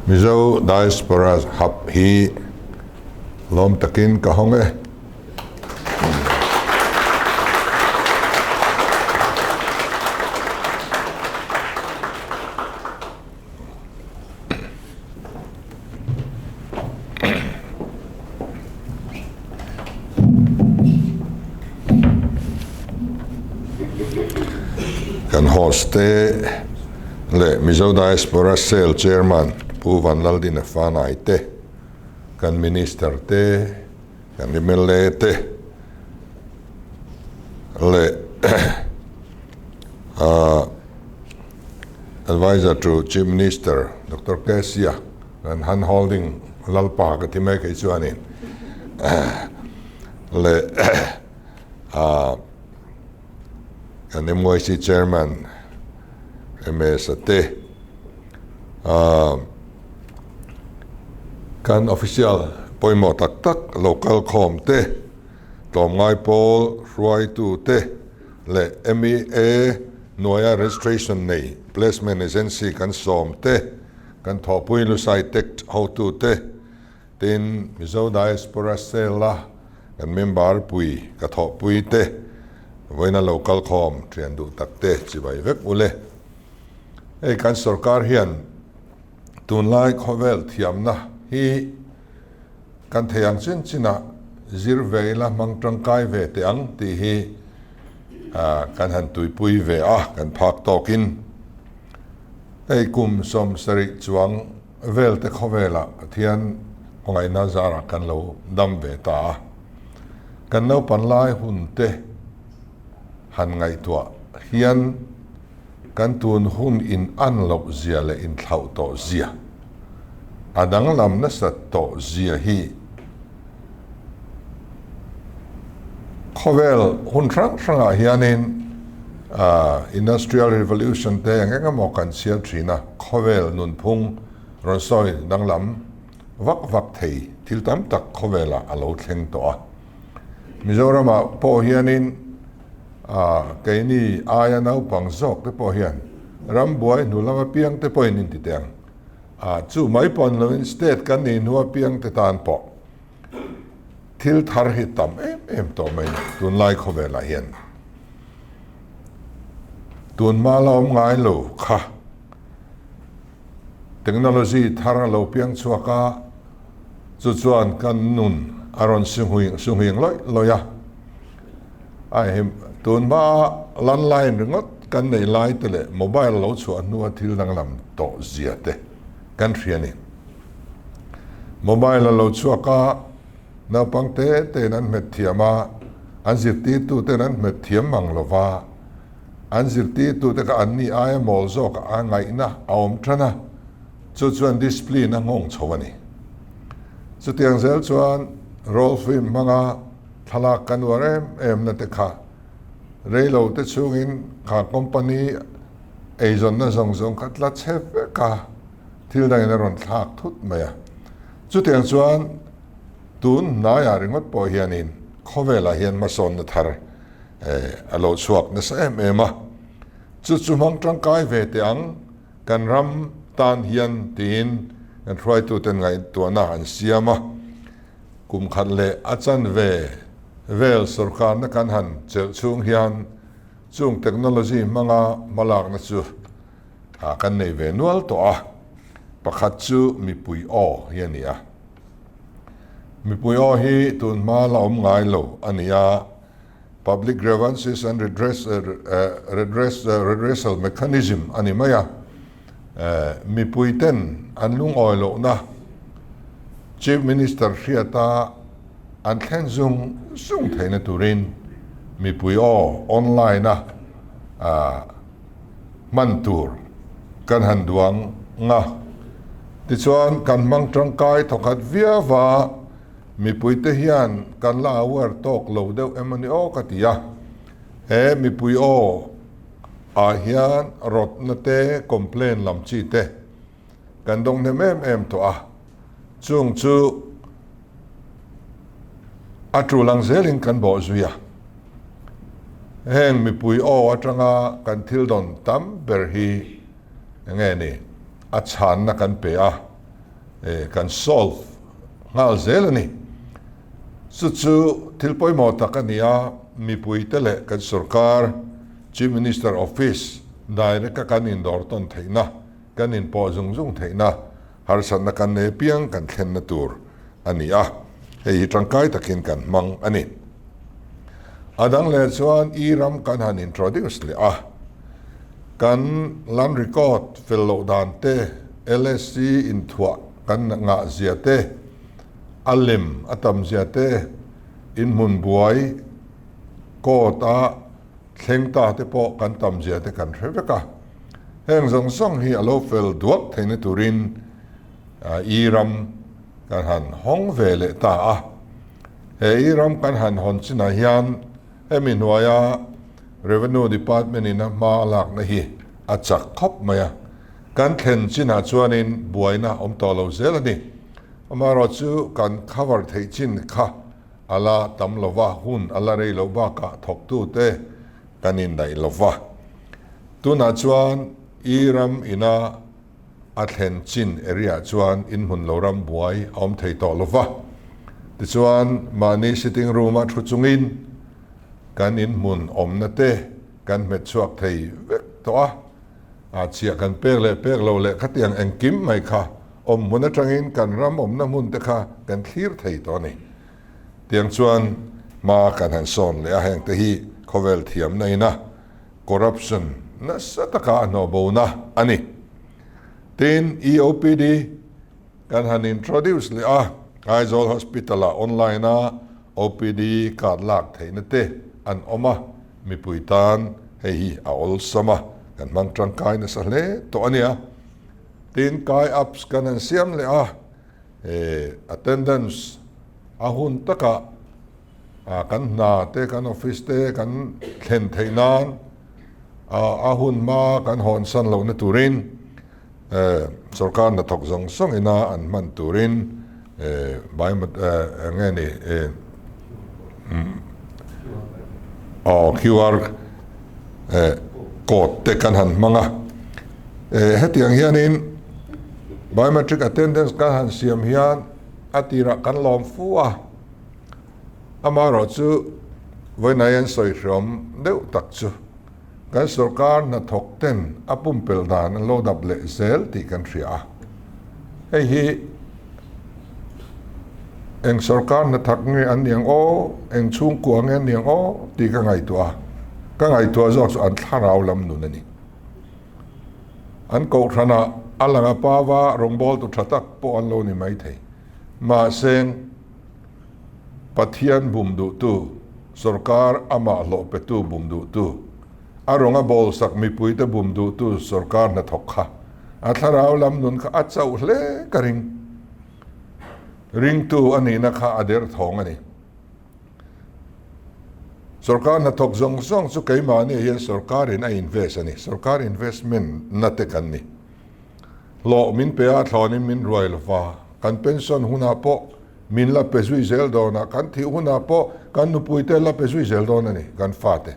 Mizo Diaspora Hub hi lawm takin ka hawng e. Kan host te leh Mizo Diaspora Cell Chairman Pu Vanlaldina Fanai te, kan Minister te, kan mla te leh Adviser to Chief Minister Doctor Kesia kan hand holding Lalpa ka ti mai kei chuanin leh kan MYC Chairman MS a te kan official pawimawh tak tak local khawm te tlawmngai pawl hruaitu te leh MEA hnuaia registration nei placement agency kan sawm te, kan thawhpui Lusai Tech hotu te, tin Mizo Diaspora Cell a kan member pui ka thawhpui te, vawiina lo kal khawm thian duh tak te chibai vek ule. Hei kan sorkar hian tunlai khawvel thiamna hi kan thei ang chin chinah zir ve ila hmang tangkai ve teh ang tih hi kan han tuipui ve a, kan phak tawkin hei kum 70 chuang vel te khawvelah Pathian khawngaihna zarah kan lo dam ve ta a, kan naupan lai hun te han ngaihtuah hian kan tun hun in an loh zia leh inthlauh tawh zia, a danglam nasat tawh zia hi khawvel hun hrang hrangah hianin Industrial Revolution te eng eng emaw kan chhiar thin a, khawvel nunphung rawn sawi danglam vak vak thei thil tam tak khawvelah a lo thleng tawh a. Mizoramah pawh hianin keini aia naupang zawk te pawh hian rambuai hnu lama piang te pawhin inti teh ang. Chu mai pawh ni lovin state kan nih hnu apiang te tan pawh thil thar hi tam em em tawh mai ni tunlai khawvelah hian. Tunhma la awm ngai lo kha technology thar a lo piang chhuak a, chu chuan kan nun a rawn sunghuing lawih lawih a. Ai tunhma landline ringawt kan nei lai te leh mobile lo chhuah hnua thil danglam tawh zia te kan hria ni. Mobile a lo chhuak a, naupang te tein an hmet thiam a, an zirtirtu ten an hmet thiam mang lo va, an zirtirtu te kha an ni aia mawl zawk a ngaihna a awm tan a, chu chuan discipline a nghawng chho a ni. Chutiang zel chuan roll film hmanga Thlalak kan uar em em na te kha reilo te chhungin kha company eizawnna zawng zawng kha tla chhe vek a, thil dangin a rawn thlak thut mai a. Chutiang chuan tun hnaiah ringawt pawh hianin khawvelah hian hmasawnna thar a lo chhuak nasa em em a, chu chu hmang tangkai ve teh ang kan ram tan hian tiin kan hruaituten ngaihtuahna an siam a. Kum khat leh a chanve vel sorkarna kan han chelh chhung hian chung technology hmanga hmalakna chu kan nei ve nual tawh a, pakhat chu mipui aw hi a ni a. Mipui aw hi tun hma la awm ngai lo a ni a, Public Grievances and Redress Redress Redressal Mechanism a ni mai a, mipui ten an lungawi lohna Chief Minister hriata an thlen zung zung theihna turin mipui aw online a hman tur kan han duang nga. Tichuan kan hmang tangkai thawkhat viau va. Mipuite hian kan la aware tawk lo deuh em a ni aw ka ti a, he mipui aw ah hian rawtna te, complain lam chi te kan dawng hnem em em tawh a, chung chu a tul ang zelin kan bawh zui a. Heng mipui aw atanga kan thil dawn tam ber hi enge ni a chhanna kan pe a. Kan solve nghal zel a ni. Chu chu thil pawimawh tak a ni a, mipuite leh kan sorkar, Chief Minister Office, direct a kan indawr tawn theihna, kan inpawh zung zung theihna, harsatna kan nei apiang kan thlenna tur a ni a, hei hi tangkai takin kan hmang a ni. A dang leh chuan e-ram kan han introduce leh a, kan land record fel loh dan te, LSC inthuah kan ngah zia te, a lem a tam zia te, inhmun buai court a thleng ta te pawh kan tam zia te kan hre vek a. Heng zawng zawng hi a lo fel duak theihna turin e-ram kan han hawng ve leh ta a. He i ram kan han hawn chinah hian hemi hnuaia Revenue Department in a hma a lakna hi a chak khawp mai a, kan thlen chinah chuanin buaina awm tawh lo zel a ni. Amaherawhchu kan cover theih chin kha a la tam lo va, hun a la rei loh bakah thawktute kan indaih lo va. Tunah chuan i ram ina A thlen chin area chuan inhmun lo ram buai a awm thei tawh lo va. Tichuan, mahni sitting room-a thu chungin kan inhmun awmna te kan hmet chhuak thei vek tawh a. A chhiah kan pek leh pek lo leh khatiang engkim mai kha awm hmun atangin kan ram awmna hmun te kha kan thlir thei tawh a ni. Tiang chuan hma kan han sawn leh a, hengte hi khawvel thiamna ina Corruption nasa taka a hnawhbona a ni. Tin, EOPD kan han introduce leh a, Aizawl Hospital-ah online-a OPD card lak theihna te an awm a, mipui tan hei hi a awlsam a, kan hmang tangkai nasa hle tawh a nia. Tin, Kai apps kan han siam leh a, attendance a hun takah kan hna te, kan office te kan thlen theih nan a hun hma kan hawnsan lohna turin sorkar hnathawk zawng zawng ina an hman turin eng nge ni aw QR code te kan han hmang a, hetiang hianin biometric attendance kan han siam hian a tirah kan lawm fu a. Amaherawh chu vawiinah hian sawi hreawm deuh tak chu kan sorkar hnathawk ten a pumpelh dan an lo dap leh zel tih kan hria a. Hei hi eng sorkar hnathak nge an ni ang aw, eng chhungkua nge an ni ang aw tih ka ngaihtuah a. Ka ngaihtuah zawk chu an thlarau lam nun a ni. An kohhranah a lang a pava rawngbawltu tha tak pawh an lo ni maithei. Mahse, Pathian bum duhtu, sorkar amah hlawh petu bum duhtu, a rawnga bawlsak mipuite bum duhtu sorkar hnathawk kha a thlarau lam nun kha a chauh hle ka ring. Ringtu a nihna kha a derthawng a ni. Sorkar hnathawk zawng zawng chu keimahni hian sorkarin a invest a ni. Sorkar investment na te kan ni. Hlawh min pe a, thlawnin min ruai lo va, kan pension hunah pawh min la pe zui zel dawn a, kan thih hunah pawh kan nupuite la pe zui zel dawn a ni, kan fate.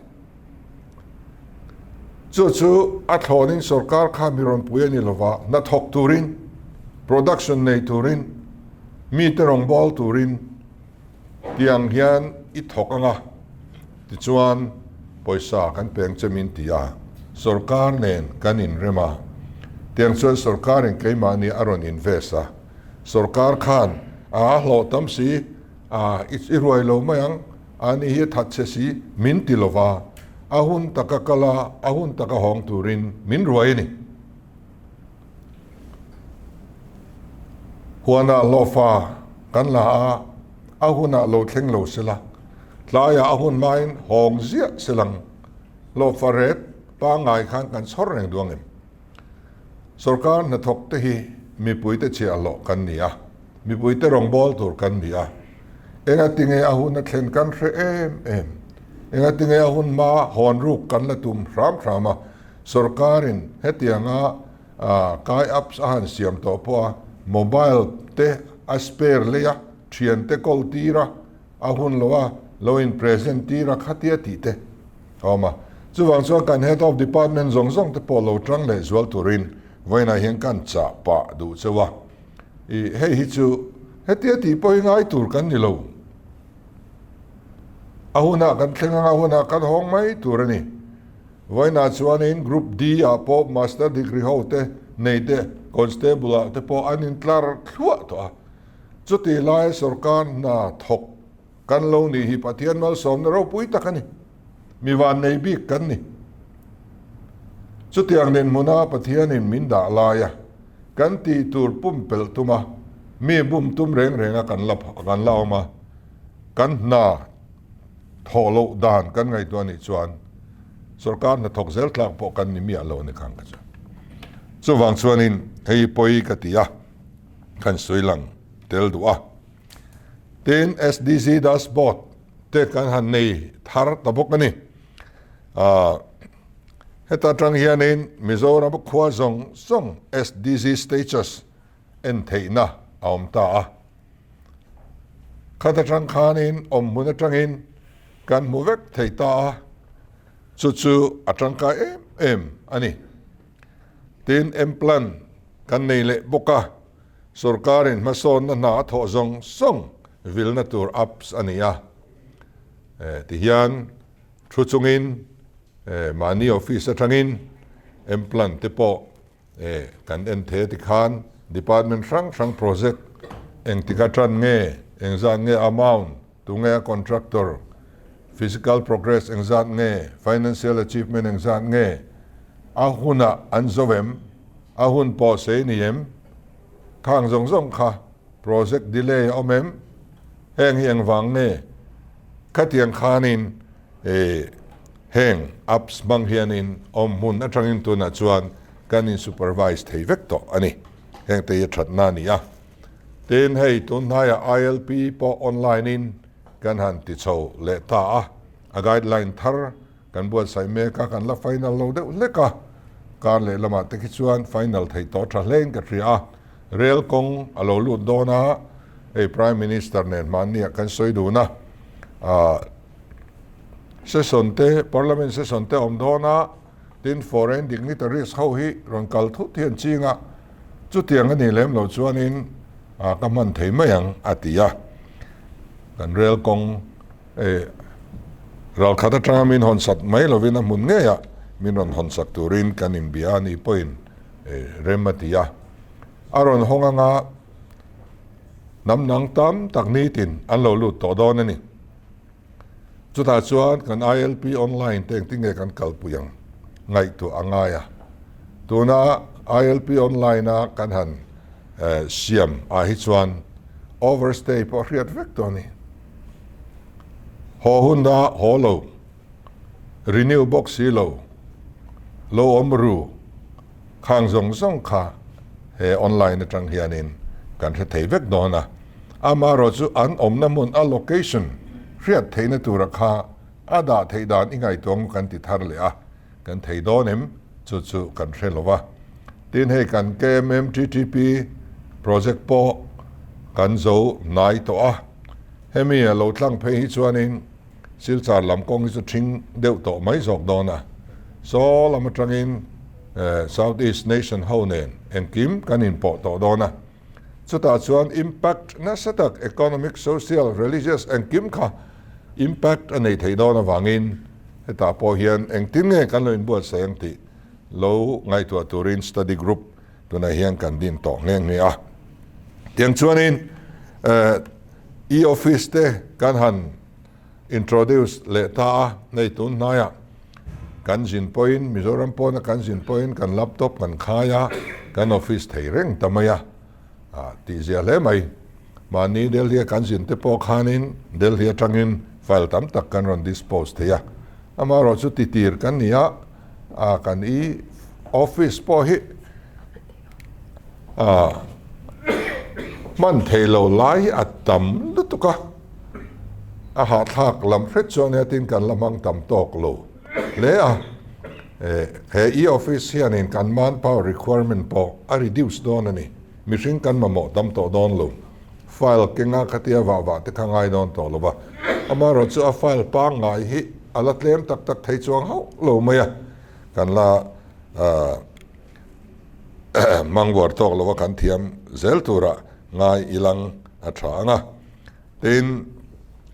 Chu chu a thlawnin sorkar kha mi rawn pui a ni lo va, hnathawk turin, production nei turin, mite rawngbâwl turin tiang hian i thawk ang a, tichuan pawisa kan peng che min ti a, sorkar nen kan inrem a, tiang chuan sorkarin keimahni a rawn invest a. Sorkar khan a hlawh tam si, a i ruai lo mai ang, a ni hi a that che si min ti lo va, a hun taka kal a, a hun taka hawng turin min ruai a ni. Huanah hlawhfa kan la a, a hunah lo thleng lo sela, tlaiah a hun hmain hawng ziah selang, hlawhfa ret pangngai khan kan chhawr reng duh ang em? Sorkar hnathawk te hi mipuite chhiahhlawh kan ni a, mipuite rawngbâwl tur kan ni a. Engatinge a hun a thlen kan hre em em? Engatinge a hun hma hawn ruk kan la tum hram hram a? Sorkarin hetianga kai apps a han siam tawh pawh a, mobile te a spare lei a, thiante kawl tir a, A hun lo a, lo in present tir a khatia tih te a awm a. Chuvang chuan kan Head of Department zawng zawng te pawh lo tang leh zual turin vawiinah hian kan chah pah duh cheu a. I hei hi chu hetia tih pawh hi ngai tur kan ni lo. A hunah kan thleng anga hunah kan hawng mai tur a ni. Vawiinah chuanin Group D ah pawh Master Degree ho te nei te Constable ah te pawh an intlar thluah tawh a. Chutih laia sorkar hna thawk kan lo nih hi Pathian malsawmna ropui tak a ni. Mi vannei bik kan ni. Chutiang dinhmuna Pathianin min dah laia kan tih tur pumpelh tuma mi bum tum reng renga kan la kan la awm a, kan hna thawh loh dan kan ngaihtuah nih chuan sorkar hnathawk zel tlak pawh kan ni miah lo a ni khang kha chu. Chuvang chuanin hei pawi ka ti a, kan sawi lang tel duh a. Tin, SDG dashboard te kan han nei thar ta bawk a ni. Ahh heta tang hianin Mizoram khua zawng zawng SDG status en theihna a awm ta a. Khat atang khanin awm hmun atangin kan hmu vek thei ta a, chu chu a tangkai em em a ni. Tin, M-plan kan nei leh bawk a. Sorkarin hmasawnna hna a thawh zawng zawng vilna tur apps a ni a. Tihian thu chungin mahni office atangin M-plan te pawh kan en thei a tikhan department hrang hrang project engtik atan nge, engzat nge amount, tunge a contractor, physical progress engzat nge, financial achievement engzat nge, a hunah an zo em, a hun pawh sei ni em, khang zawng zawng kha project delay a awm em, heng hi engvang nge, khatiang khanin heng apps hmang hianin awm hmun atangin tunah chuan kan in supervise thei vek tawh a ni, hengte hi a thatna a ni a. Tin, hei tun hnaiah ILP pawh online in kan han ti chho leh ta a, a guideline thar kan buatsaih mek a, kan la final lo deuh hlek a, kar leh lamah te khi chuan final theih tawh tha hlein ka hria a, rel kawng a lo lut dawn a, hei Prime Minister nen hmanniah kan sawi dun a, ah session te, Parliament session te awm dawn a, Tin, foreign dignitaries ho hi rawn kal thut hi an ching a, chutiang a nih lem loh chuanin ka hman thei mai ang, a ti a. Kan rel kawng ralkhat atanga min hawn sak mai lovin a hmun ngeiah min rawn hawn sak turin kan inbia a nih pawhin rem a ti a. A rawn hawng anga hnam dang tam tak nitin an lo lut tawh dawn a ni. Chutah chuan kan ILP online te engtin nge kan kalpui ang ngaihtuah a ngai a. Tuna ILP online a kan han siam ah hi chuan overstay pawh a hriat vek tawh a ni. Haw hun a haw lo, renew bawk si lo, lo awm ru khang zawng zawng kha he online atang hianin kan hre thei vek dawn a. Amaherawh chu an awmna hmun a location hriat theihna tura kha a dah theih dan i ngaihtuah ngu kan ti thar leh a, kan thei dawn em chu chu kan hre lo va. Tin hei kan KMMTTP project pawh kan zo hnai tawh a, hemi a lo tlang phei hi chuanin Silchar lam kawng hi chu ṭhing deuh tawh mai zawk dawn a, saw lam aṭangin South East Nation ho nen engkim kan inpawh tawh dawn a. Chutah chuan impact nasa tak economic, social, religious engkim kha impact a nei thei dawn avangin hetah pawh hian engtin nge kan lo inbuatsaih ang tih lo ngaihtuah turin study group tunah hian kan din tawh nghe nghe a. Tiang chuanin e-office te kan han introduce leh ta a, hei tun hnaiah kan zin pawhin Mizoram pawna kan zin pawhin kan laptop kan khai a, kan office thei reng ta mai a, tih zia hle mai. Mahni Delhi a kan zin te pawh khanin Delhi atangin file tam tak kan rawn dispose thei a, amaherawh chu titir kan ni a, kan e-office pawh hi hman thei lo lai hi a tam lutuk a. A hahthlak lam hret chuan hetin kan la hmang tam tawk lo hle a. He e-office hianin kan manpower requirement pawh a reduce dawn a ni. Mihring kan mamawh tam tawh dawn lo. File kenga khatia vah vah te kha ngai dawn tawh lo va. Amaherawh chu a file pangngai hi a la tlem tak tak thei chuang hauh lo mai a. Kan la hmang buar tawk lo va kan thiam zel turah. ngai ilang a tha ang a. Tin,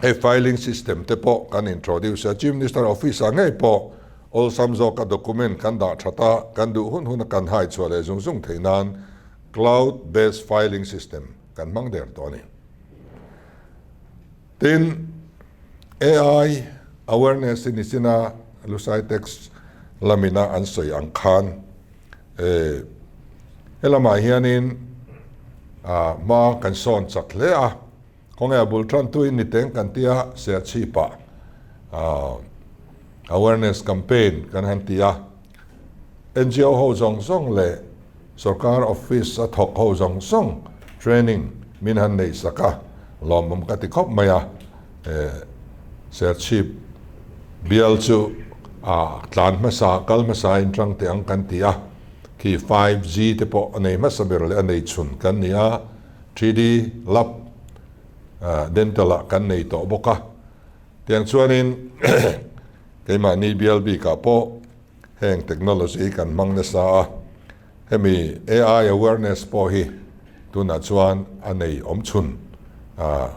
hei filing system te pawh kan introduce a, Chief Minister office ah ngei pawh awlsam zawka document kan dah that a, kan duh hun huna kan hai chhuah leh zung zung theih nan cloud based filing system kan hmang der tawh a ni. Tin, AI awareness hi nichina Lusai Text lamina an sawi ang khan he lamah hianin hma kan sawn chak hle a, khawnge a bul tantuin ni teng kan tia Serchhipah awareness campaign kan han ti a, NGO ho zawng zawng leh sorkar office a thawk ho zawng zawng training min han neih sak a, lawmawm ka ti khawp mai a, Serchhip bial chu a tlan hmasa, kal hmasa in tang teh ang kan ti a, khi 5G te pawh a nei hmasa ber leh a nei chhun kan ni a, 3D lab dental ah kan nei tawh bawk a, tiang chuanin keimahni bial bikah pawh heng technology hi kan hmang nasa a, hemi AI awareness pawh hi tunah chuan a nei awm chhun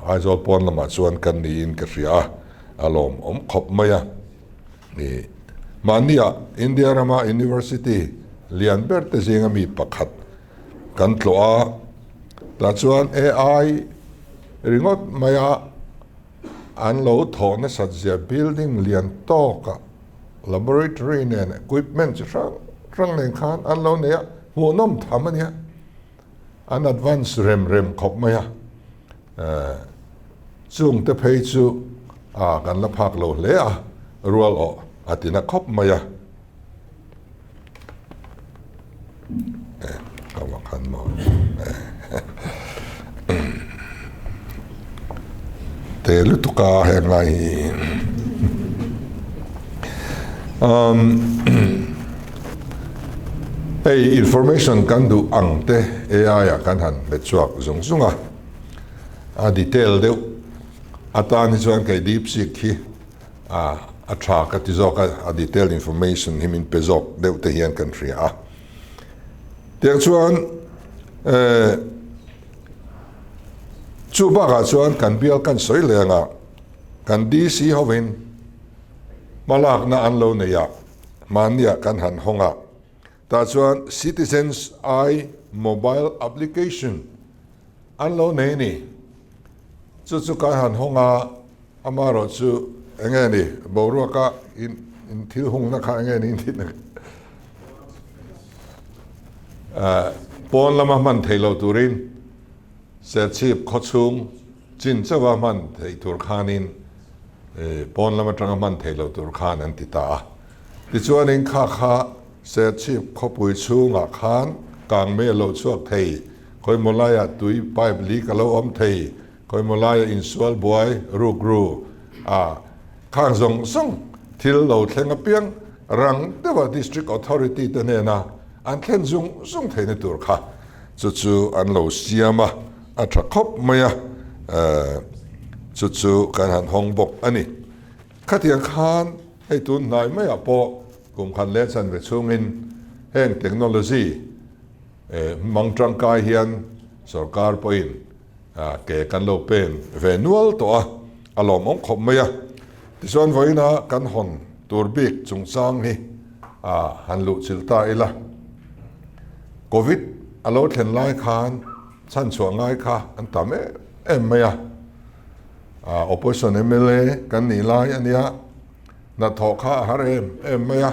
Aizawl pawn lamah chuan kan niin ka hria a, a lawm awm khawp mai a. Mahnia India rama university lian ber te zinga mi pakhat kan tlawh a, tah chuan AI ringawt maia an lo thawh nasat zia building lian tawkah Laboratory nen equipment chi hrang hrang nen khan an lo nei a, hmuhnawm tham a nia. An advance rem rem khawp mai a. Chung te phei chu a kan la phak lo hle a, rual awh a ti na khawp mai a. Ka va khan maw. Te lutuk a heng lai hi. Um, hei information kan duh ang te AI ah kan han hmet chhuak zung zung a. A detail deuh atan hi chuan kei DeepSeek hi a a tha ka ti zawk a, a detail information hi min pe zawk deuh te hian kan hria a. Tiang chuan eh chu bakah chuan kan bial kan sawi leh anga kan DC hovin hmalakna an lo nei a, mahniah kan han hawng a, tah chuan Citizens Eye mobile application an lo nei a ni. Chu chu kan han hawng a, amaherawh chu eng nge ni boruaka in in thil hungna kha eng nge ni tih na pawn lama hman thei lo turin Serchhip khawchhung chin chauha hman theih tur khanin pawn lam atanga hman thei lo tur khan an ti ta a. Tichuanin kha kha Serchhip khawpui chhungah khan kangmei a lo chhuak thei, khawimaw laiah tui pipe leak a lo awm thei, khawimaw laiah insual buai rukru a khang zawng zawng thil lo thleng apiang rang deuha District Authority te hnena an thlen zung zung theihna tur kha chu chu an lo siam a, a tha khawp mai a, chu chu kan han hawng bawk a ni. Khatiang khan hei tun hnai maiah pawh kum khan leh chanve chhungin heng technology hmang tangkai hian sorkar pawhin ke kan lo pen ve nual tawh a, a lawmawm khawp mai a. Tichuan vawiina kan hawn tur bik chungchang hi han luhchilh ta ila. Covid a lo thlen lai khan chhanchhuah ngai kha an tam em em mai a. Opposition mla kan nih lai a nia, hnathawh kha a har em em mai a,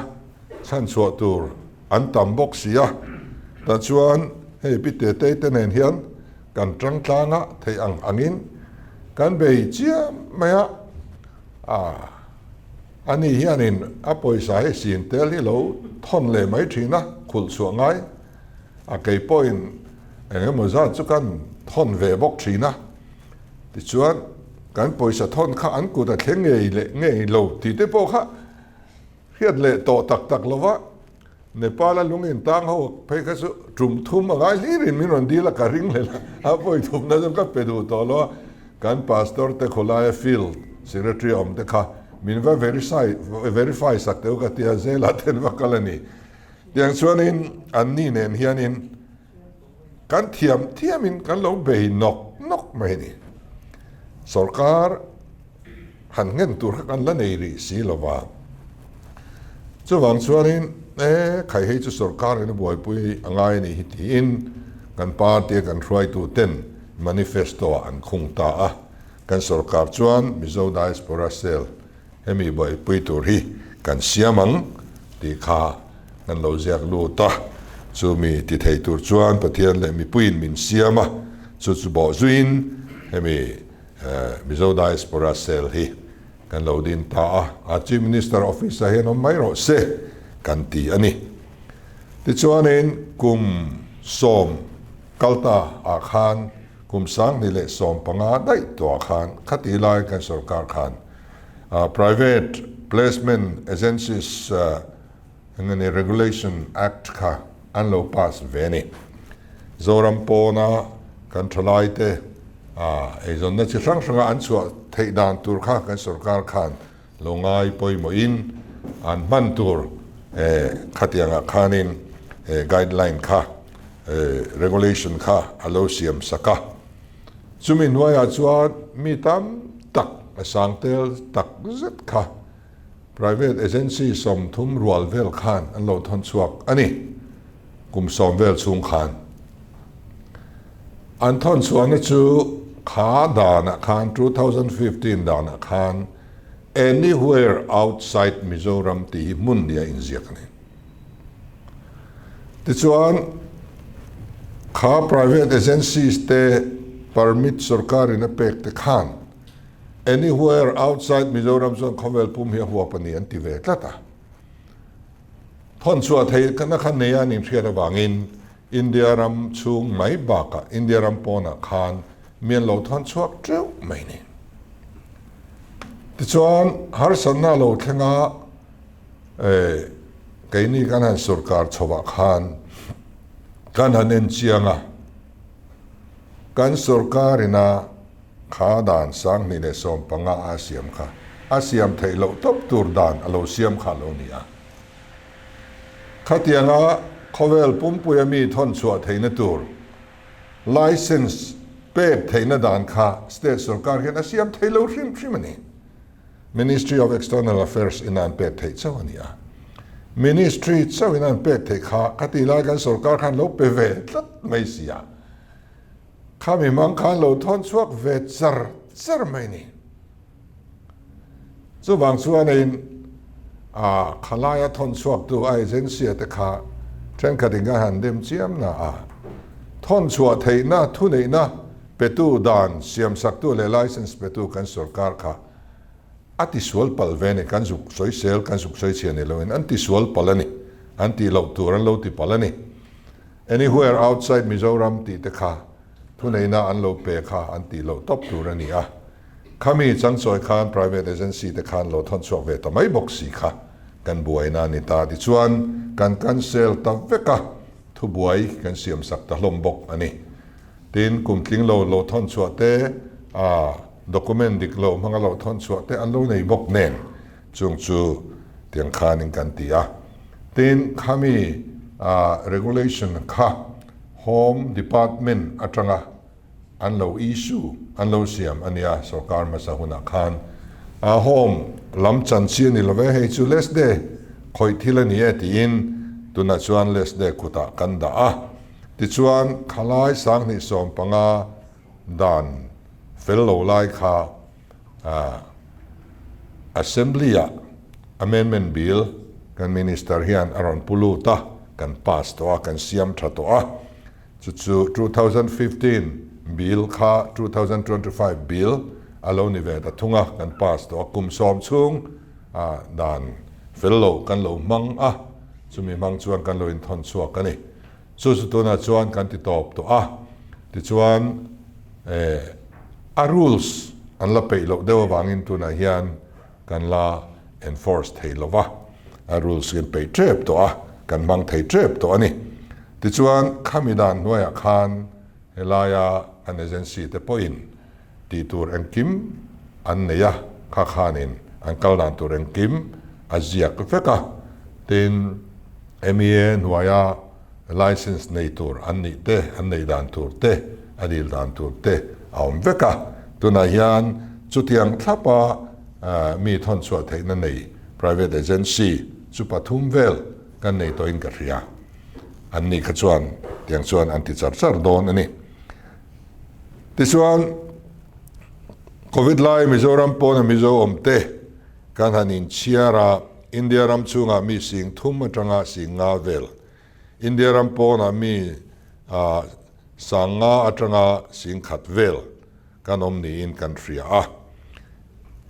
chhanchhuah tur an tam bawk si a. Tah chuan hei Pi Tetei te nen hian kan tang tlang a, theih ang angin kan bei chiam mai a, ani hianin a pawisa hi sin tel hi lo thawn leh mai thin a, khulh chhuah ngai a kei pawhin eng emaw zat chu kan thawn ve bawk thin a. Tichuan, kan pawisa thawn kha an kut a thleng ngei leh ngei lo tih te pawh kha hriat leh tawh tak tak lo va, Nepal-a lung intang ho phei kha chu tum thum a ngai hlirin min rawn dil a, ka ring leh la, a pawi thumna chu ka pe duh tawh lo a, kan pastor te khawlaia field secretary awm te kha min va verify sak teuh ka tia, Zela ten va kal a ni. Tiang chuanin anni nen hianin. Kan thiam thiamin kan lo bei nawk nawk mai a ni. Sorkar han nghen tur kha kan la nei rih si lo va. Chuvang chuanin e khai hei chu sorkarin a buaipui a ngai a nih hi tiin kan party a kan hruaitu ten manifesto ah an khung ta a. Kan sorkar chuan Mizo Diaspora Cell Hemi buaipui tur hi kan siam ang tih kha kan lo ziak lut a, chumi ti thei tur chuan Pathian leh mipuiin min siam a, chu chu bawh zuiin hemi Mizo Diaspora Cell hi kan lo din ta a, a Chief Minister Office ah hian awm mai rawh se kan ti a ni. Tichuanin kum sawm kalta ah khan kum 2015 daih tawhah khan khati lai kan sorkar khan Private Placement Agencies engemaw Regulation Act kha an lo pass ve a ni. Zoram pawna kan thalaite eizawnna chi hrang hranga an chhuah theih dan tur kha kan sorkar khan lo ngai pawimawhin an hman tur khatiangah khanin guideline kha regulation kha a lo siam sak a. Chumi hnuaiah chuan mi tam tak a sang tel tak zet kha private agency 30 rual vel khan an lo thawn chhuak a ni. Kum 10 vel chhung khan an thawn chhuahna chu kha danah khan 2015 danah khan anywhere outside Mizoram tih hi hmun nia inziak a ni. Tichuan, kha private agencies te permit sorkarin a pek te khan anywhere outside Mizoram chuan khawvel pum hi a huap a ni an ti ve tlat a. Thawnchhuah theihna kha nei a an inhriat avangin India ram chhung mai bakah India ram pawnah khan mi an lo thawn chhuak teuh mai ni. Tichuan, harsatna a lo thleng a, Keini kan han sorkar chhovah khan kan han en chiang a, kan sorkar ina kha dan 2015 a siam kha a siam theih loh tawp tur dan a lo siam kha a lo ni a. Khatianga khawvel pumpuia mi thawn chhuah theihna tur license pek theihna dan kha state sorkar hian a siam thei lo hrim hrim a ni. Ministry of External Affairs in an pek theih chauh a ni a. Ministry chauh in an pek theih kha ka tih lai kan sorkar khan lo pe ve tlat mai si a. Khami hmang khan lo thawn chhuak ve char char mai ni. Chuvang chuanin a khalaia thawn chhuaktu a agency te kha thenkhat in kan han dem chiam na a. Thawn chhuah theihna thuneihna Petu dan siamsaktu leh license petu kan sorkar kha a tisual palh ve a ni, kan zuk sawisel, kan zuk sawichhia ni loin an tisual palh a ni, an tih loh tur an lo ti palh a ni. Anywhere outside Mizoram tih te kha thuneihna an lo pe kha an tih loh tawp tur a ni a, khami changchawi khan private agency te khan lo thawn chhuak ve ta mai bawk si kha kan buaina a ni ta tichuan kan cancel ta vek a, thubuai kan siamsak ta hlawm bawk a ni. Tin, kum tling lo lo thawn chhuah te, a document dik lo hmanga lo thawn chhuah te an lo nei bawk nen chung chu tiang khanin kan ti a. Tin, khami a regulation kha Home Department atanga an lo issue, an lo siam a nia sorkar hmasa hunah khan. A Home lam chan chi a ni lo ve, hei chu Lesde khawih thil a ni e tiin tunah chuan Lesde kutah kan dah a. Tichuan, khalai 2015 dan fel lo lai kha Assembly-ah Amendment Bill kan Minister hian a rawn pu lut a, kan pass tawh a, kan siam tha tawh a. Chu chu 2015 Bill kha 2025 Bill a lo ni ve ta thung a, kan pass tawh a. Kum 10 chhung dan fel lo kan lo hmang a, chumi hmang chuan kan lo inthawn chhuak a ni. Chu chu tunah chuan kan ti tawp tawh a, tichuan a rules an la peih loh deuh avangin tunah hian kan la enforce thei lo va, a rules kan peih tep tawh a, kan hmang thei tep tawh a ni. Tichuan khami dan hnuaiah khan helaia an agency te pawhin tih tur engkim an nei a, kha khanin an kal dan tur engkim a ziak vek a, tin MEA hnuaia. License nei tur an nih te, an neih dan tur te, a dil dan tur te a awm vek a. Tunah hian chutiang thlapa mi thawn chhuah theihna nei private agency chu pathum vel kan nei tawhin ka hria. An nih kha chuan tiang chuan an ti char char dawn a ni. Tichuan, Covid lai Mizoram pawna Mizo awm te kan han inchhiar a, India ram chhungah mi sing thum atanga sing nga vel, India ram pawnah mi sang nga atanga sing khat vel kan awm niin kan hria a.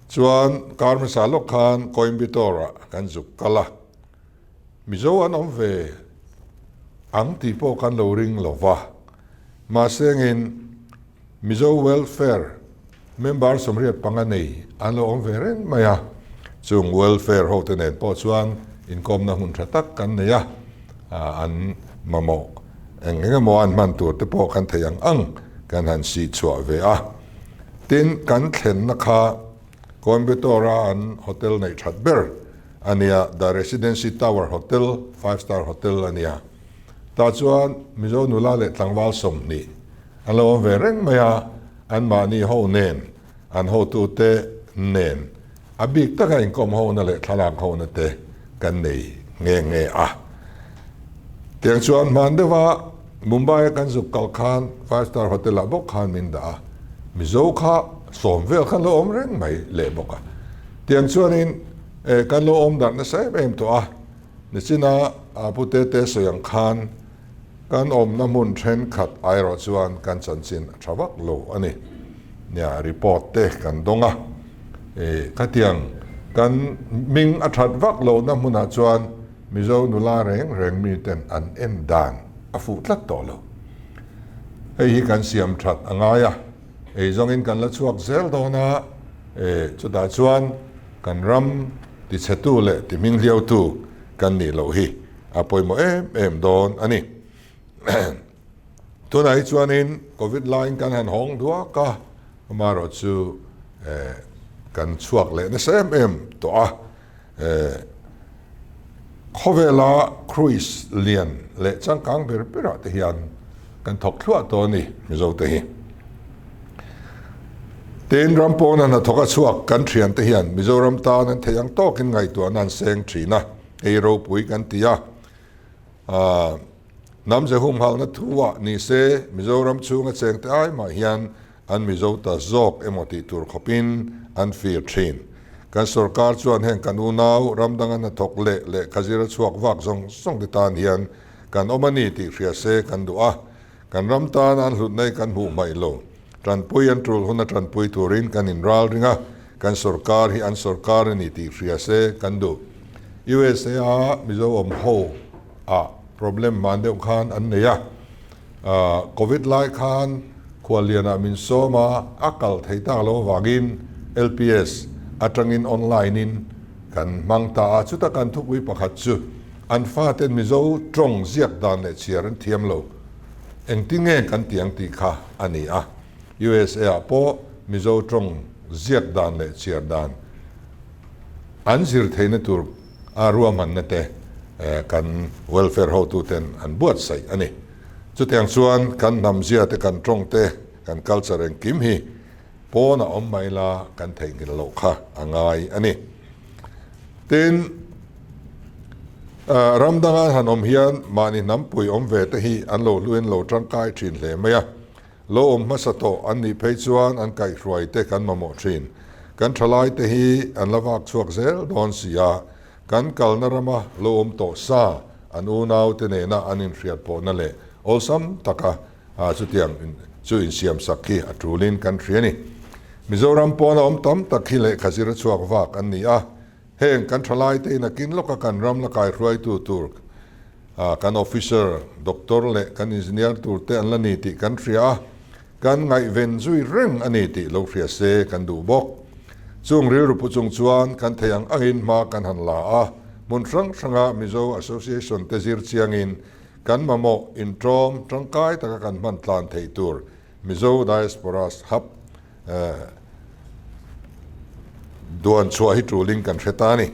Chuan kar hmasa lawk khan Coimbatore-ah kan zuk kal a, Mizo an awm ve ang tih pawh kan lo ring lo va, mahse engin Mizo Welfare member 85 nei an lo awm ve reng mai a, chung welfare hote nen pawh chuan inkawmna hmun tha tak kan nei a, an mamawh eng eng emaw an hman tur te pawh kan thei ang ang kan han sih chhuah ve a. Tin, kan thlenna kha Coimbatore-a an hotel neih that ber a nia, The Residency Tower Hotel, five star hotel a nia. Tah chuan Mizo nula leh tlangval 20 an lo awm ve reng mai a, anmahni ho nen, an hotute nen a bik taka inkawm hona leh thlalak hona te kan nei nghe nghe a. Tiang chuan hman deuha Mumbai-a kan zuk kal khan five star hotel-ah bawk khan min dah a, Mizo kha sawm vel khan lo awm reng mai leh bawk a. Tiang chuanin kan lo awm darh nasa em em tawh a, nichina Pu Tete sawi ang khan Kan awmna hmun thenkhat airawh chuan kan chanchin a tha vak lo a ni. Nia, report te kan dawng a. E, khatiang kan hming a that vak lohna hmunah chuan Mizo nula reng reng miten an en dan a fuh tlat tawh lo. Hei hi kan siam that a ngai a, ei zawngin kan la chhuak zel dawn a, e, chutah chuan kan ram tichhetu leh tihminghliautu kan nih loh hi. A pawimawh em em dawn a ni. Tunah hi chuanin Covid laiin kan han hawng duak a, amaherawh chu kan chhuak leh nasa em em tawh a. Khawvela cruise lian leh changkang ber berah te hian kan thawk thluah tawh a ni Mizo te hi. Tin, ram pawna hnathawk a chhuak kan thiante hian Mizoram tan an theih ang tawkin ngaihtuahna an seng thin a. Ei ropui kan ti a, hnam ze humhalna thu-ah ni se Mizoram chhunga chengte ai mah hian an Mizo ta zawk emaw tih tur khawpin an fir thin. Kan sorkar chuan heng kan unau ram danga hnathawk leh lehkha zira chhuak vak zawng zawng te tan hian kan awm a ni tih hria se kan duh a, kan ram tana an hlutna hi kan hmuh hmaih lo. Tanpui an tul huna tanpui turin kan inral ring a, kan sorkar hi an sorkar a ni tih hria se kan duh. USA a Mizo awm ho ah problem hman deuh khan an nei a, Covid lai khan khuallianah min sawm a, a kal thei tak lo avangin LPS atangin online in kan hmang ta a, chuta kan thupui pakhat chu an faten Mizo tawng ziak dan leh chhiar an thiam lo. Engtinge kan ti ang tih kha a ni a, USA ah pawh Mizo tawng ziak dan leh chhiar dan an zir theihna tur a ruahmanna te kan welfare hotuten an buatsaih a ni. Chutiang chuan kan hnamzia te, kan tawng te, kan culture engkim hi pawn a awm mai la kan theihnghilh loh kha a ngai a ni. Tin, ram danga an han awm hian mahni hnampui awm ve te hi an lo hluin lo tangkai thin hle mai a. Lo awm hmasa tawh an nih phei chuan an kaihhruai te kan mamawh thin. Kan thalai te hi an la vak chhuak zel dawn si a, kan kalna rama lo awm tawh sa an unau te nena an inhriat pawhna leh awlsam taka chutiang chu insiamsak hi a tulin kan hria a ni. Mizoram pawna awm tam tak hi lehkha zir a chhuak vak an ni a, heng kan thalaite in a kin lawka kan ram la kaihruaitu tur kan officer, doctor leh kan engineer tur te an la ni tih kan hria a, kan ngaihven zui reng a ni tih lo hria se kan duh bawk. Chung rilru pu chung chuan kan thei ang angin hma kan han la a, hmun hrang hranga Mizo Association te zir chiangin kan mamawh intawm tangkai taka kan hman tlan theih tur Mizo Diasporas Hub duan chhuah hi tulin kan hre ta a ni.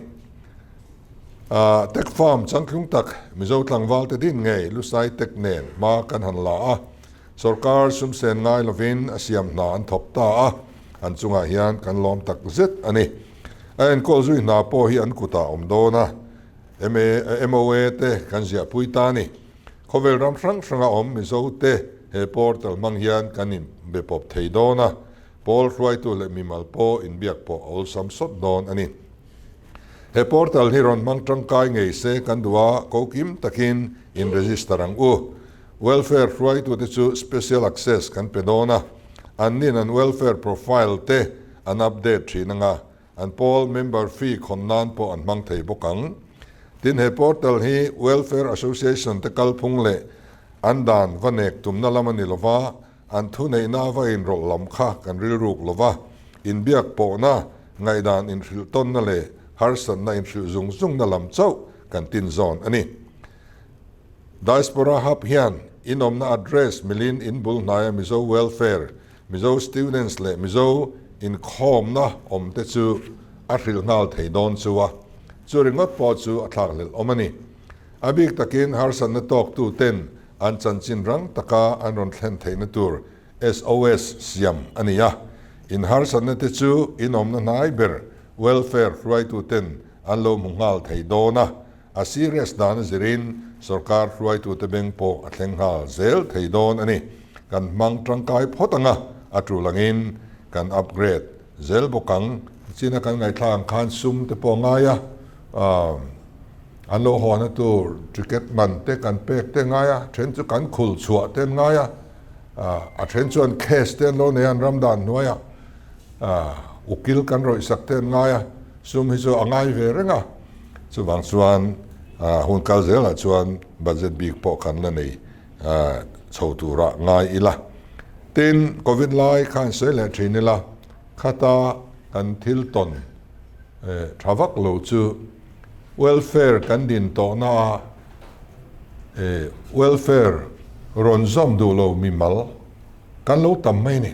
Tech Farm changtlung tak Mizo tlangval te din ngei Lusai Tech nen hma kan han la a, sawrkar sumsen ngai lovin a siam hna an thawk ta a, an chungah hian kan lawm tak zet a ni. A enkawl zui hna pawh hi an kutah awm dawn a, MOA te kan ziahpui ta a ni. Khawvel ram hrang hranga awm Mizo te he portal hmang hian kan inbe pawp thei dawn a, pawl hruaitu leh mimal pawh inbiak pawh a awlsam sawt dawn a ni. He portal hi rawn hmang tangkai ngei se kan duh a, ko kim takin in register ang u. Welfare hruaitute chu special access kan pe dawn a, an nin an welfare profile te an update thin anga, an pawl member fee khawn nan pawh an hmang thei bawk ang. Tin, he portal hi Welfare Association te kalphung leh an dan va nek tumna lam a ni lova, An thuneihna va inrawlh lam kha kan rilruk lo va, inbiak pawhna, ngaihdan inhrilh tawnna leh harsatna inhrilh zung zungna lam chauh kan tin zawn a ni. Diaspora Hub hian inawmna address milin in bul hnaia Mizo Welfare, Mizo Students leh Mizo inkhawmna awmte chu a hrilh nghal thei dawn chu a, chu ringawt pawh chu a thlakhlelh awm a ni. A bik takin harsatna tawktu ten An chanchin rang taka an rawn thlen theihna tur SOS siam a ni a, in harsatna te chu in awmna hnai ber welfare hruaituten an lo hmu nghal thei dawn a, a serious dan a zirin sorkar hruaitute beng pawh a thleng nghal zel thei dawn a ni. Kan hmang tangkai phawt ang a, a tul angin kan upgrade zel bawk ang. China kan ngaihthlak ang khan sum te pawh a ngai a. An lo hawna tur ticket man te kan pek te ngai a, then chu kan khul chhuah te an ngai a, a then chuan case te an lo nei a, an ram dan hnuai a, ukil kan rawih sak te an ngai a, sum hi chu a ngai ve reng a, chuvang chuan hun kal zelah chuan budget bik pawh kan la nei chho tura ngai ila. Tin, Covid lai khan sawi leh thin ila, khata kan thil tawn Tha vak lo chu welfare kan din tawhna a welfare rawn zawm duh lo mimal kan lo tam mai ni.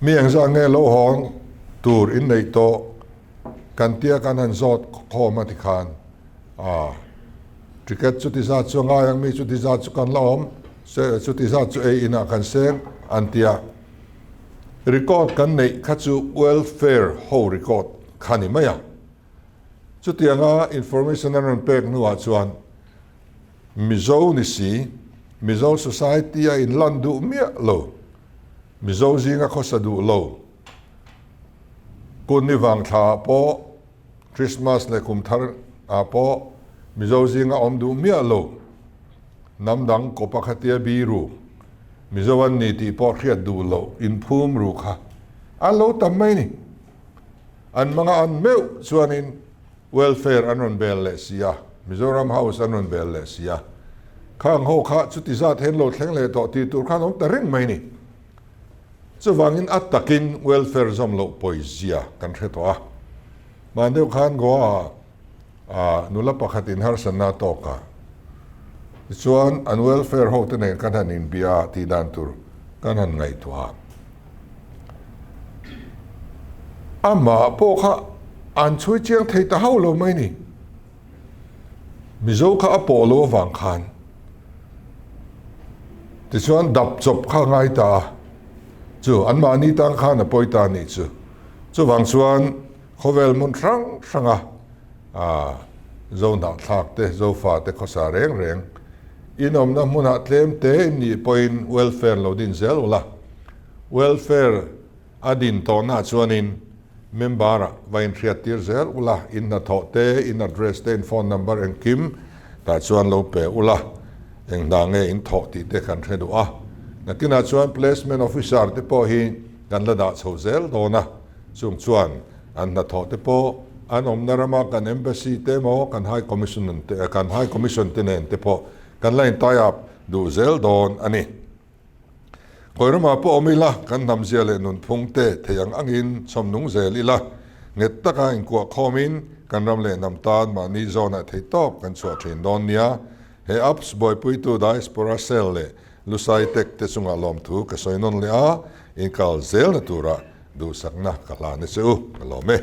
Mi engzah nge lo hawng tur in neih tawh kan tia kan han zawt khawm a tikhan a ticket chuti zat chu a ngai ang mi chuti zat chu kan la awm chuti zat chu ei inah kan seng an tia. Record kan neih kha chu welfare ho record kha ni mai a. Chutianga information an rawn pek hnuah chuan Mizo ni si, Mizo society a inlan duh miah lo, Mizo zinga khawsa duh lo, Kunni vangthla ah pawh, Christmas leh kum thar ah pawh Mizo zinga awm duh miah lo, hnam dang kawpa khatia biru, Mizo an ni tih pawh hriat duh loh inphum ru kha an lo tam mai ni. An hmanga an meuh chuanin welfare an rawn bel leh si a, Mizoram House an rawn bel leh si a. Khang ho kha chuti zat hian lo thleng leh tawh tih tur khan awm ta reng mai ni. Chuvangin a takin welfare zawm loh pawizia kan hre tawh a. Hman deuh khan Goa ah nula pakhatin harsatna a tawk a, tichuan an welfare ho te nen kan han inbia a tih dan tur kan han ngaihtuah a. Amah pawh kha an chhui chiang thei ta hauh lo mai ni. Mizo kha a pawh lo avang khan tichuan dap chawp kha a ngai ta a, chu anmahni tan khan a pawi ta a nih chu. Chuvang chuan khawvel hmun hrang hranga zo hnahthlak te, zofa te khawsa reng reng inawmna hmunah tlem te in nih pawhin welfare lo din zel ula, welfare A din tawhnaah chuanin member-ah va inhriattir zel ula, in hnathawh te, in address te, in phone number engkim tah chuan lo pe ula, eng hna nge in thawh tih te kan hre duh a. Nakinah chuan placement officer te pawh hi kan la dah chho zel dawn a, chung chuan an hnathawh te pawh an awmna rama kan embassy te emaw kan high commission te kan high commission te nen te pawh kan la in tie up duh zel dawn a ni. Khawi ramah pawh awm ila, kan hnamzia leh nunphung te thei ang angin chhawm nung zel ila, nghet taka inkuah khawmin kan ram leh hnam tan mahni zawnah theih tawp kan chhuah thin dawn nia. He apps buaipuitu Diaspora Cell leh Lusai Tech te chungah lawmthu ka sawi nawn leh a, inkal zelna tura duhsakna ka hlan e che u, ka lawm e.